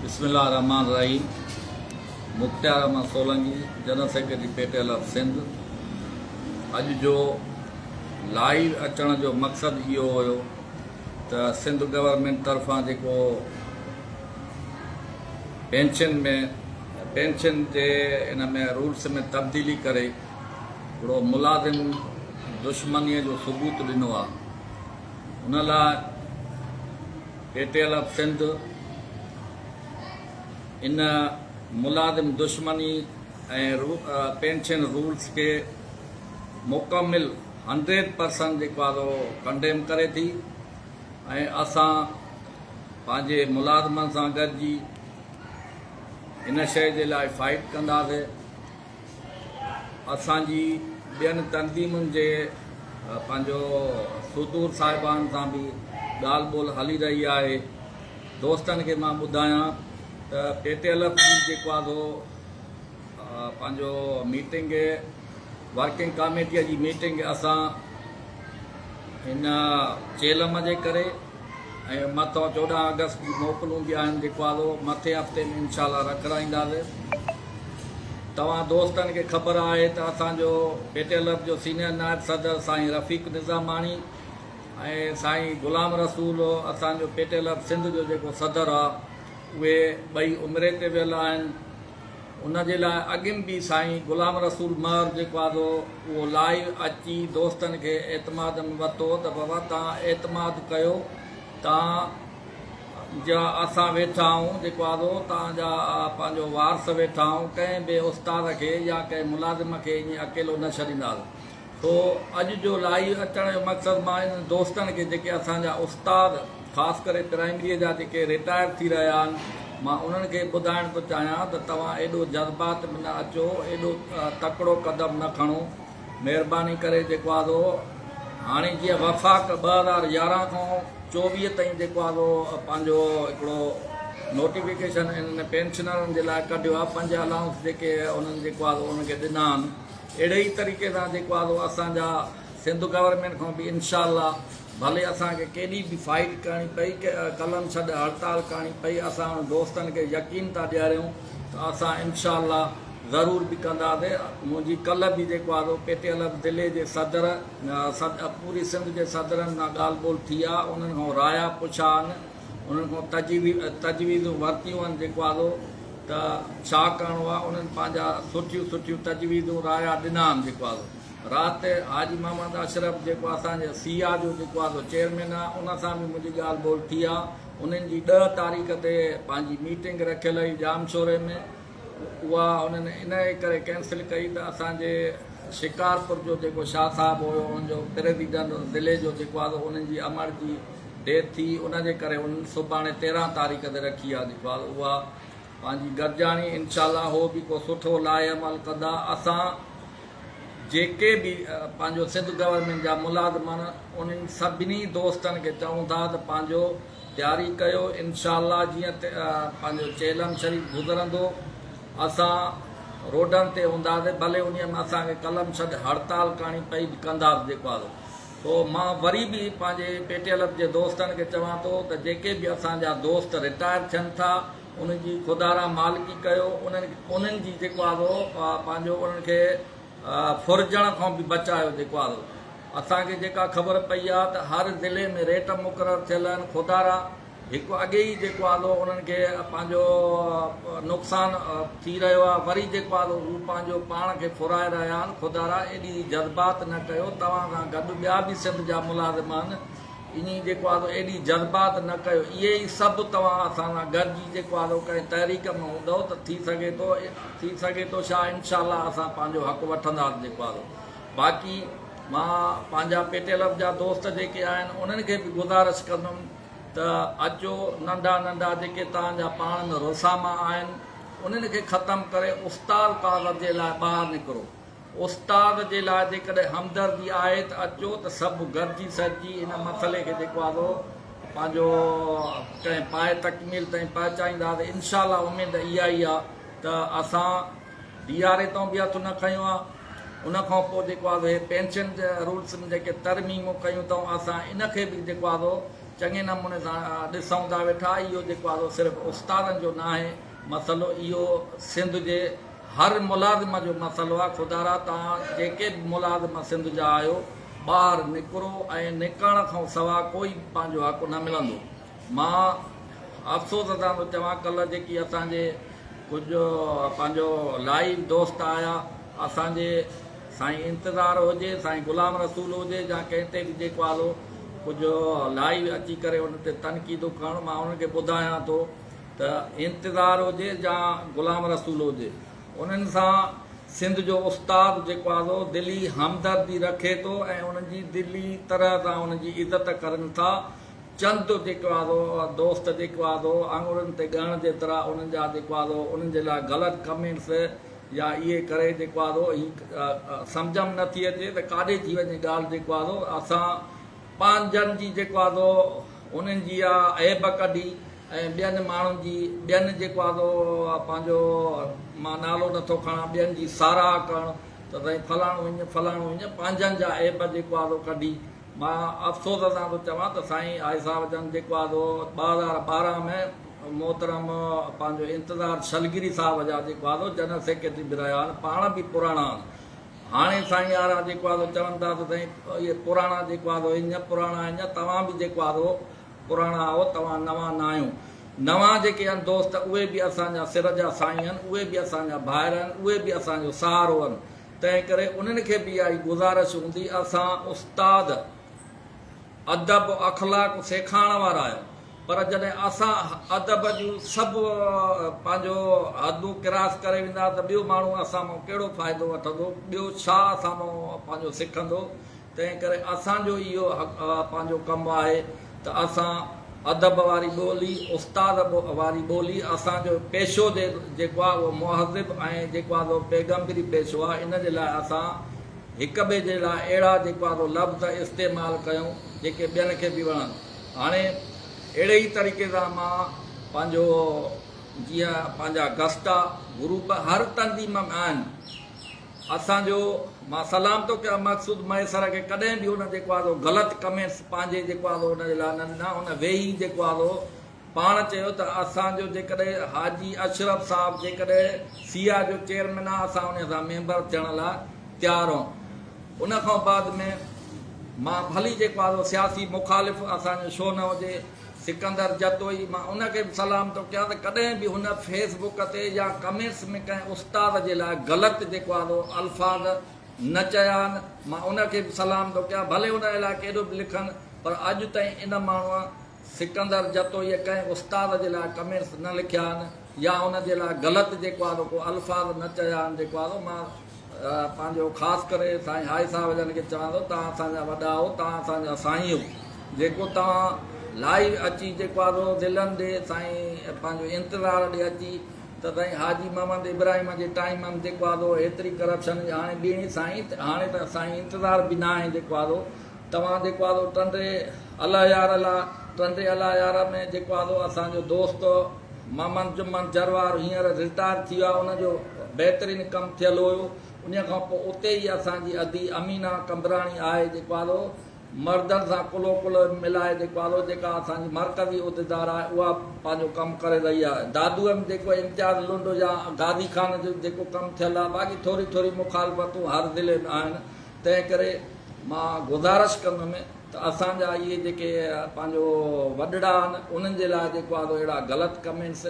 بسم الله الرحمٰن الرحيم Mukhtiar Ahmed Solangi general secretary P T L of Sindh اڄ جو لائيو اچڻ جو مقصد اهو هيو ته سنڌ گورنمينٽ طرفان جيڪو پينشن ۾ پينشن جي ان ۾ رولس ۾ تبديلي ڪري هڪڙو ملازم دشمنيء جو ثبوت ڏنو آهي ان لاء P T L of Sindh ان ملازم دشمني ۽ پينشن رولس کي مڪمل هنڊريڊ پرسنٽ جيڪو آهي سو ڪنڊيم ڪري ٿي ۽ اسان پنهنجي ملازمن سان گڏجي ان شيء جي لاء فائٽ ڪنداسي. اسان جي ٻين تنظيمن جي پنهنجو صدور صاحبان سان به ڳالهه ٻولهه هلي رهي آهي. دوستن کي مان ٻڌايان ته پي ٽي ايل ايف جي جيڪو آهي سو پنهنجو ميٽنگ ورڪنگ ڪاميٽيء جي ميٽنگ اسان هن چيلم جي ڪري ۽ مٿان 14 آگسٽ جي موڪلون به آهن جيڪو آهي سو مٿين هفتي ۾ انشاء الله رکرائينداسين. توهان دوستن کي خبر آهي ته اسان جو پي ٽي ايل ايف جو سينئر نائب صدر سائين رفيق نظاماڻي ۽ سائين غلام رسول اسان جو P T L F Sindh جو جيڪو صدر آهي اهي ٻئي عمري تي ويل آهن. ان جي لاء اڳم به سائين غلام رسول مهر جيڪو آهي سو اهو لائيو اچي دوستن کي اعتماد ۾ ورتو ته بابا توهان اعتماد ڪيو توهان جا اسان ويٺا آهيون جيڪو آهي سو توهان جا پنهنجو وارث ويٺا آهيون ڪنهن به استاد کي يا ڪنهن ملازم کي ائين اڪيلو نه ڇڏينداسين. سو اڄ جو لائيو اچڻ جو مقصد مان انهن دوستن کي جيڪي اسان جا استاد خاص ڪري پرائمريء جا جيڪي رٽائر ٿي رهيا آهن مان انهن کي ٻڌائڻ ٿو چاهيان ته توهان ايڏو جذبات ۾ نه اچو ايڏو تڪڙو قدم نه کڻو مهرباني ڪري جيڪو آهي سو هاڻي جيئن وفاق 2011 کان 24 تائين جيڪو آهي سو پنهنجو هڪڙو نوٽيفڪيشن انهن پينشنرن جي لاء ڪڍيو آهي پنج الائونس جيڪي انهن جيڪو آهي سو انهن کي ڏنا آهن اهڙي ئي طريقي سان جيڪو آهي سو اسان جا سنڌ گورنمينٽ کان به انشاء الله ڀلي اسان کي ڪيڏي به فائيٽ ڪرڻي پئي قلم ڇڏ هڙتال ڪرڻي پئي اسان انهن دوستن کي يقين ٿا ڏياريون ته اسان انشاء الله ضرور به ڪنداسي منهنجي ڪلهه به جيڪو آهي سو پي ٽي ايل ايف ضلعي جي صدر پوري سنڌ جي صدرن سان ڳالهه ٻولهه ٿي آهي انهن کان رايا پڇا آهن انهن کان تجويزون ورتيون آهن جيڪو آهي سو ته ڇا ڪرڻو آهي انهن پنهنجا سٺيون سٺيون تجويزون رايا ڏنا آهن جيڪو آهي سو رات حاجي محمد اشرف جيڪو اسان جي سي آء جو جيڪو آهي سو چيئرمين آهي ان سان به منهنجي ڳالهه ٻولهه ٿي آهي انهن جي 10 تاريخ تي پنهنجي ميٽنگ رکيل هئي ڄامشوري ۾ اها انهن ان جي ڪري ڪينسل ڪئي ته اسان جي شڪارپور جو جيڪو شاهه صاحب هيو ان جو پريزيڊنٽ ضلعي جو جيڪو آهي سو انهن جي امڙ جي ڊيٿ ٿي ان جي ڪري انهن سڀاڻي 13 تاريخ تي رکي آهي جيڪو آهي اها پنهنجي گڏجاڻي انشاء الله هو به ڪو سٺو لاء عمل ڪندا اسان جيڪي به پنهنجو سنڌ گورنمينٽ جا ملازم آهن انهن سڀني دوستن کي چئون ٿا ته پنهنجو تياري ڪيو انشاء الله جيئن پنهنجو چيلم شريف گذرندو اسان روڊن تي هونداسين ڀلي انهي ۾ اسان کي قلم ڇڏ هڙتال ڪرڻي پئي به ڪنداسين جيڪو آهي سو مان وري به پنهنجي پي ٽي ايل ايف جي دوستن کي چوان ٿو ته جيڪي به اسان جا دوست رٽائر ٿين ٿا انهن جي خدارا مالڪي ڪيو انهن انهن جي جيڪو آهي سو پنهنجو انهن کي ڦرجڻ کان به بچايو جيڪو آهي سو اسان کي جيڪا خبر پئي آهي ته هر ضلعي ۾ ريٽ مقرر ٿيل آهن خدارا هڪ اڳي ئي جيڪو آهي سو انهن کي پنهنجو نقصان ٿي رهيو آهي وري جيڪو آهي سو هو پنهنجو پاڻ کي ڦرائي رهيا آهن خدارا ايڏي جذبات نه ڪيو توهان سان گڏ ٻيا به سنڌ جا ملازم آهن انهي جيڪو آهي سو ايڏي جذبات نه ڪيو اهي ئي سڀ توهان اسان سان گڏجي جيڪو آهي سو ڪنهن تحريڪ ۾ هوندؤ ته ٿي سگهي ٿو ٿي سگهي ٿو شا انشاء الله اسان پنهنجو حق وٺنداسين جيڪو آهي سو باقي مان پنهنجا پي ٽي ايل ايف جا دوست جيڪي آهن انهن کي به گذارش ڪندم ته اچو ننڍا ننڍا جيڪي توهان جا پاڻ ۾ روساما آهن انهن کي ختم ڪري استاد ڪاغذ جي لاء ٻاهر نڪرو. استاد جي لاء جيڪڏهن همدردي آهي ته اچو ته سڀ گڏجي سڏجي ان مسئلي کي جيڪو آهي سو پنهنجو ڪنهن پايه تڪميل تائين پهچائينداسين انشاء الله اميد اها ئي آهي ته اسان ڊي آر اي تان به هٿ نه کنيو آهي ان کان پوء جيڪو آهي سو هي پينشن رولس ۾ جيڪي ترميمون ڪيون اٿئون اسان ان کي به جيڪو آهي سو. چڱي نموني سان ڏسون ٿا ويٺا اهو جيڪو آهي سو صرف استادن جو ناهي مسئلو اهو سنڌ جي هر ملازم جو مسئلو آهي خدارا توهان جيڪي به ملازم سنڌ جا آهيو ٻاهر نڪرو ۽ نڪرڻ کان سوا ڪوئي به پنهنجو حق نه ملندو مان افسوس سان ٿو چوان ڪلهه جيڪي اسان جي ڪجهه پنهنجو لائيو دوست آيا اسان جي سائين انتظار هجي سائين غلام رسول هجي يا ڪنهن تي به جيڪو آ سو ڪجهه لائيو اچي ڪري ان تي تنقيدون ڪرڻ مان انهن کي ٻڌايان ٿو ته انتظار هجي يا غلام رسول هجي انهن سان سنڌ جو استاد جيڪو آ سو دلي همدردي رکي ٿو ۽ انهن جي دلي طرح سان انهن جي عزت ڪرن ٿا چند جيڪو آ سو دوست جيڪو آ سو آڱرين تي ڳڻڻ جيترا انهن جا جيڪو آ سو انهن جي لاء غلط ڪمينٽس يا اهي ڪري جيڪو آ سو هي سمجهه م نٿي اچي ته ڪاڏي ٿي وڃي ڳالهه جيڪو آ سو اسان پنهنجن جي جيڪو آ سو انهن جي آ عيب ڪڍي ۽ ٻين ماڻهن جي ٻين جيڪو آ سو پنهنجو مان نالو نٿو کڻان ٻين جي ساراهه ڪرڻ ته سائين فلاڻو هيئن فلاڻو هيئن پنهنجن جا عيب جيڪو آ سو ڪڍي مان افسوس سان ٿو چوان ته سائين آء صاحب جن جيڪو آ سو 2012 ۾ محترم پنهنجو انتظار شلگري صاحب جا جيڪو آ سو جنرل سيڪريٽري به رهيا آهن پاڻ به پراڻا آهن هاڻي سائين آرا جيڪو آ سو چون ٿا ته سائين اهي پراڻا جيڪو آ سو هيئن پراڻا هيئن توهان به جيڪو آ سو پراڻا آهو توهان نوان نه آهيو نوان جيڪي آهن دوست اهي به اسان جا سر جا سائين آهن اهي به اسان جا ڀائر آهن اهي به اسان جو سهارو آهن تنهن ڪري انهن کي به اها ئي گذارش هوندي، اسان استاد ادب اخلاق سيکارڻ وارا آهيون، پر جڏهن اسان ادب جون سڀ پنهنجو حدون ڪراس ڪري ويندا ته ٻيو ماڻهو اسان مان ڪهڙو فائدو وٺندو، ٻيو ڇا اسان مان پنهنجو سکندو، تنهن ڪري اسان جو اهو پنهنجو ڪم آهي ته اسان ادب واري ٻولي، استاد واري ٻولي، اسان جو پيشو جيڪو آهي اهو مهذب ۽ جيڪو آهي سو پيغمبري پيشو آهي، ان جي لاء اسان هڪ ٻئي جي لاء اهڙا جيڪو آهي سو لفظ استعمال ڪيون جيڪي ٻين کي به وڻن. هاڻي اهڙي ئي طريقي سان مان پنهنجو جيئن پنهنجا گسٽا گروپ هر تنظيم ۾ آهن، اسان جو مان سلام ٿو ڪيان مقصود مهيسر کي ڪڏهن به ان جيڪو آهي سو غلط ڪمينٽس پنهنجي جيڪو آهي سو ان جي لاء نه ڏنا ان ويهي جيڪو آهي سو پاڻ چيو ته اسان جو جيڪڏهن حاجي اشرف صاحب جيڪڏهن سي آء جو چيئرمين آهي اسان ان سان ميمبر ٿيڻ لاء تيار آهيون ان کان بعد ۾ مان ڀلي جيڪو آهي سو سياسي مخالف اسان جو ڇو نه هجي سڪندر جتوئي مان ان کي به سلام ٿو ڪيان ته ڪڏهن به هن فيس بڪ تي يا ڪمينٽس ۾ ڪنهن استاد جي لاء غلط جيڪو آهي سو الفاظ نه چيا آهن مان ان کي به سلام ٿو ڪيان ڀلي ان جي لاء ڪيڏو به لکن پر اڄ تائين ان ماڻهوء سڪندر جتوئيء ڪنهن استاد جي لاء ڪمينٽس نه لکيا آهن يا ان جي لاء غلط جيڪو آهي سو ڪو الفاظ نه چيا آهن جيڪو آهي سو مان پنهنجو خاص ڪري سائين هائي صاحب جن کي چوان ٿو توهان اسان جا وڏا آهو توهان اسان جا سائين آهيو جيڪو توهان لائيو اچي جيڪو آهي سو ضلعن ڏي سائين پنهنجو انتظار ڏي اچي ته سائين حاجي محمد ابراهيم جي ٽائيم ۾ جيڪو آهي سو ايتري ڪرپشن هاڻي ٻيڻي سائين هاڻي ته سائين انتظار به نه آهي جيڪو آهي سو توهان جيڪو آهي سو ٽنڊي الله يار لا ٽنڊي الله يار ۾ جيڪو آهي سو اسان جو دوست محمد جمن جروار هينئر رٽائر ٿي ويو آهي ان جو بهترين ڪم ٿيل هيو انهي کان پوء اتي ئي اسان جي ادي امينه قمبراڻي آهي جيڪو آهي سو مردن سان ڪلهو ڪلهو ملائي جيڪو آهي سو جيڪا اسان جي مرڪزي عهديدار آهي اها پنهنجو ڪم ڪري رهي آهي دادوء ۾ جيڪو امتياز لنڊ يا غازي خان جو جيڪو ڪم ٿيل آهي باقي ٿوري ٿوري مخالفتون هر ضلعي ۾ آهن تنهن ڪري مان گذارش ڪندم ته اسان جا اهي جيڪي پنهنجو وڏڙا آهن انهن جي لاء جيڪو آهي سو اهڙا غلط ڪمينٽس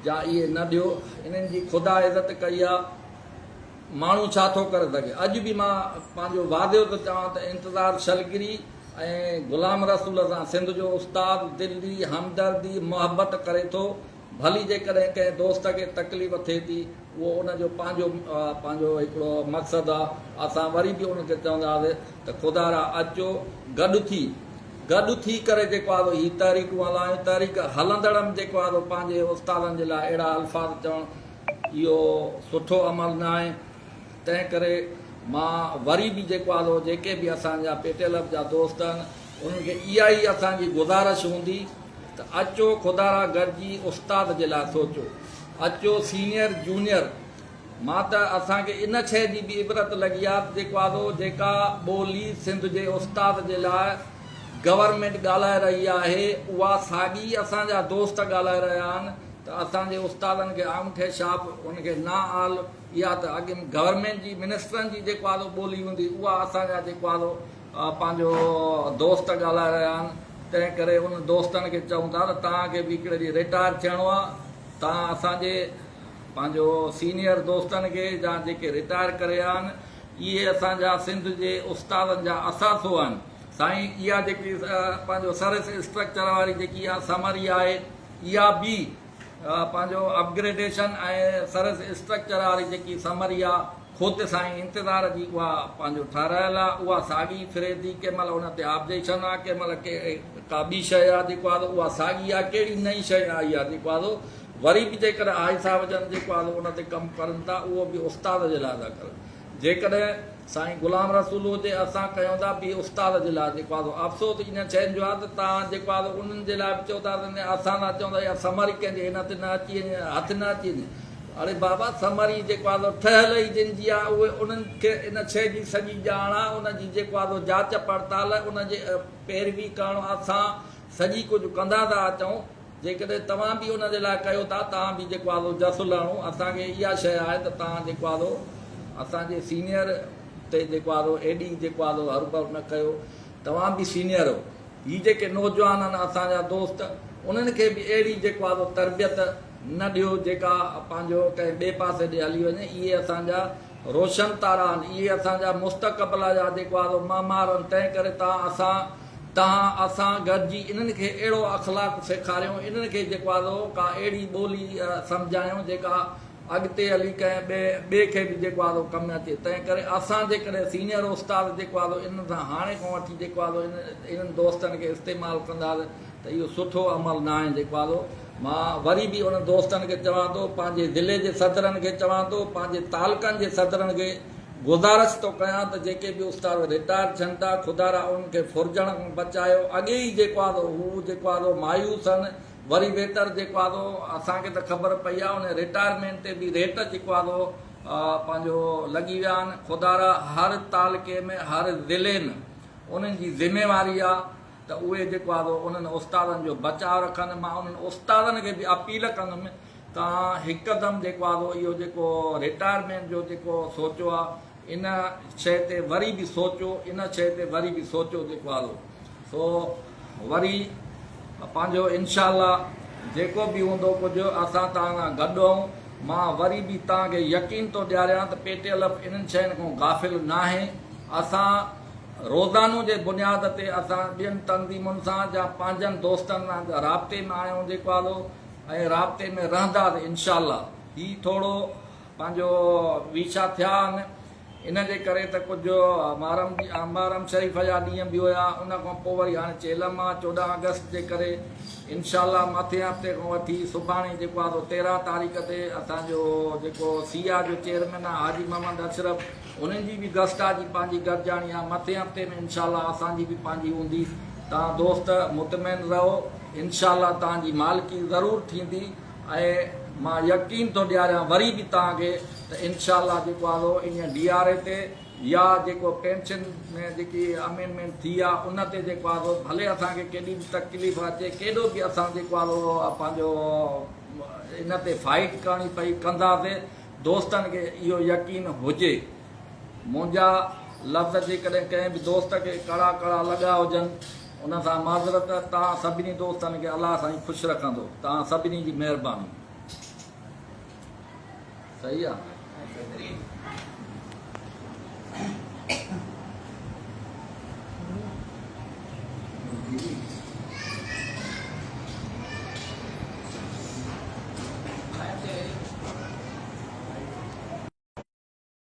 جا اهي نه ڏيو انهن جي خدا عزت ڪئي آهي ماڻهو ڇا ٿو ڪري سگهي اڄ به مان پنهنجو واضح ٿو چوان ته انتظار شلگري ۽ غلام رسول سان سنڌ جو استاد دلي همدردي محبت ڪري ٿو ڀلي جيڪڏهن ڪنهن دوست کي تڪليف ٿئي ٿي اهو ان جو پنهنجو پنهنجو هڪڙو مقصد آ اسان وري به ان کي چونداسين ته خدارا اچو گڏ ٿي گڏ ٿي ڪري جيڪو آ سو هي تحريڪون هلايون تحريڪ هلندڙن جيڪو آ سو پنهنجي استادن جي لاء اهڙا الفاظ چوڻ اهو سٺو عمل نه آهي تنهن ڪري مان وري به جيڪو آ سو جيڪي به اسان جا پي ٽي ايل ايف جا دوست آهن انهن کي اها ئي اسان جي گذارش هوندي ته اچو خدارا گڏجي استاد جي لاء سوچو اچو سينيئر جونيئر مان ته اسان کي ان شيء جي به عبرت لڳي آ ته جيڪو آ سو جيڪا ٻولي سنڌ جي استاد جي لاء گورنمينٽ ڳالهائي رهي آهي اها ساڳي اسان جا دوست ڳالهائي رهيا آهن ته اسان جي استادن کي آڱوٺي ڇاپ ان کي نا آل اها ته اڳ گورنمينٽ جي منسٽرن جي جيڪو آهي ٻولي هوندي اها اسان جا جيڪو آهي پنهنجو دوست ڳالهائي رهيا آهن تنهن ڪري ان دوستن کي چئون ٿا ته توهان کي به هڪڙي ڏينهن رٽائر ٿيڻو آهي توهان اسان جي پنهنجو سينيئر دوستن کي يا جيڪي رٽائر ڪري ويا آهن اهي اسان جا سنڌ جي استادن جا اثاثو آهن سائين اها جيڪي پنهنجو سروس اسٽرڪچر واري جيڪي اها سمري آهي اها به پنهنجو اپگريڊيشن ۽ سروس اسٽرڪچر واري جيڪي سمري آهي خود سائين انتظار جي اها پنهنجو ٺهرايل آهي اها ساڳي ڦري ٿي ڪنهن مهل ان تي آبجيڪشن آهي ڪنهن مهل ڪا ٻي شيء آهي جيڪو آهي اها ساڳي آهي ڪهڙي نئين شيء آئي آهي جيڪو آهي وري به جيڪڏهن آهي صاحب جن جيڪو آهي ان تي ڪم ڪرن ٿا اهو به استاد جي لاء ٿا ڪرن جيڪڏهن سائين غلام رسول هجي اسان ڪيون ٿا به استاد جي لاء جيڪو آهي افسوس انهن شين جو آهي ته توهان جيڪو آهي انهن جي لاء به چئو ٿا ته اسان لاء چوندا يار سمري ڪنهن جي هن تي نه اچي وڃي هٿ نه اچي وڃي اڙي بابا سمري جيڪو آهي ٺهيل ئي جن جي آهي اهي انهن کي ان شيء جي سڄي ڄاڻ آهي ان جي جيڪو آهي جاچ پڙتال ان جي پيروي ڪرڻ اسان سڄي ڪجهه ڪندا ٿا اچون جيڪڏهن توهان به ان جي لاء ڪيو ٿا توهان به جيڪو آهي جس لهڻو اسان کي اها شيء آهي ته توهان جيڪو آهي اسان جي سينيئر تي جيڪو آهي ايڏي جيڪو آهي هربر نه ڪيو توهان به سينيئر هو هي جيڪي نوجوان آهن اسان جا دوست انهن کي به اهڙي جيڪو آهي تربيت نه ڏيو جيڪا پنهنجو ڪنهن ٻئي پاسي ڏي هلي وڃي اهي اسان جا روشن تارا آهن اهي اسان جا مستقبل جا جيڪو آهي معمار آهن تنهن ڪري توهان اسان توهان اسان گڏجي انهن کي اهڙو اخلاق سيکاريون، انهن کي جيڪو آهي سو ڪا اهڙي ٻولي سمجهايون جيڪا اڳتي هلي ڪنهن ٻئي ٻئي کي به جيڪو آهي سو ڪم اچي. تنهن ڪري اسان جيڪڏهن سينئر استاد جيڪو آهي سو انهن سان هاڻي کان وٺي جيڪو آهي سو انهن دوستن کي استعمال ڪنداسين ته اهو سٺو عمل ناهي جيڪو آهي سو مان وري به انهن دوستن کي چوان ٿو پنهنجي ضلعي جي صدرن کي چوان ٿو پنهنجي تعلقن جي صدرن کي گذارش ٿو ڪيان ته جيڪي به استاد رٽائر ٿين ٿا خدارا انهن کي ڦرجڻ کان بچايو اڳي ئي جيڪو آهي سو هو جيڪو آهي سو مايوس آهن وري ويتر جيڪو آهي سو اسان کي ته خبر پئي آهي ان رٽائرمينٽ تي به ريٽ جيڪو آهي سو پنهنجو لڳي ويا آهن خدارا هر تعلقي ۾ هر ضلعي ۾ انهن جي ذميواري آهي ته اهي جيڪو آهي سو انهن استادن جو بچاء رکن مان انهن استادن کي به اپيل ڪندم توهان هڪدم جيڪو آهي سو اهو جيڪو رٽائرمينٽ جو جيڪو سوچيو آهي ان شيء تي وري به سوچو ان شيء تي وري به سوچو جيڪو آهي سو وري پنهنجو انشاء الله جيڪو به هوندو ڪجهه اسان توهان سان گڏ آهيون مان وري به توهان کي يقين ٿو ڏياريان ته پي ٽي ايل ايف انهن شين کان غافل ناهي اسان روزانو جي بنياد تي اسان ٻين تنظيمن سان يا پنهنجن دوستن سان رابطي ۾ آهيون جيڪو آهي ۽ رابطي ۾ رهندا ته انشاء الله هي ٿورو پنهنجو ويڇا ٿيا آهن ان جي ڪري ته ڪجهه محرم محرم شريف جا ڏينهن به هيا ان کان پوء وري هاڻي چيلم آ 14 آگسٽ جي ڪري انشاء الله مٿين هفتي کان وٺي سڀاڻي جيڪو آ سو 13 تاريخ تي اسان جو جيڪو سي آ جو چيئرمين آ حاجي محمد اشرف انهن جي به گسٽا جي پنهنجي گڏجاڻي آ مٿين هفتي ۾ انشاء الله اسان جي به پنهنجي هوندي توهان دوست مطمئن رهو انشاء الله توهان جي مالڪي ضرور ٿيندي ۽ مان يقين ٿو ڏياريان وري به توهان کي ته انشاء الله جيڪو آهي سو ان ڊي آر اي تي يا جيڪو پينشن ۾ جيڪي امينڊمينٽ ٿي آهي ان تي جيڪو آهي سو ڀلي اسان کي ڪيڏي به تڪليف اچي ڪيڏو به اسان جيڪو آهي سو پنهنجو ان تي فائيٽ ڪرڻي پئي ڪنداسي دوستن کي اهو يقين هجي منهنجا لفظ جيڪڏهن ڪنهن به دوست کي ڪڙا ڪڙا لڳا هجن ان سان معذرت توهان سڀني دوستن کي الله سائين خوش رکندو توهان سڀني جي مهرباني صحيح آ.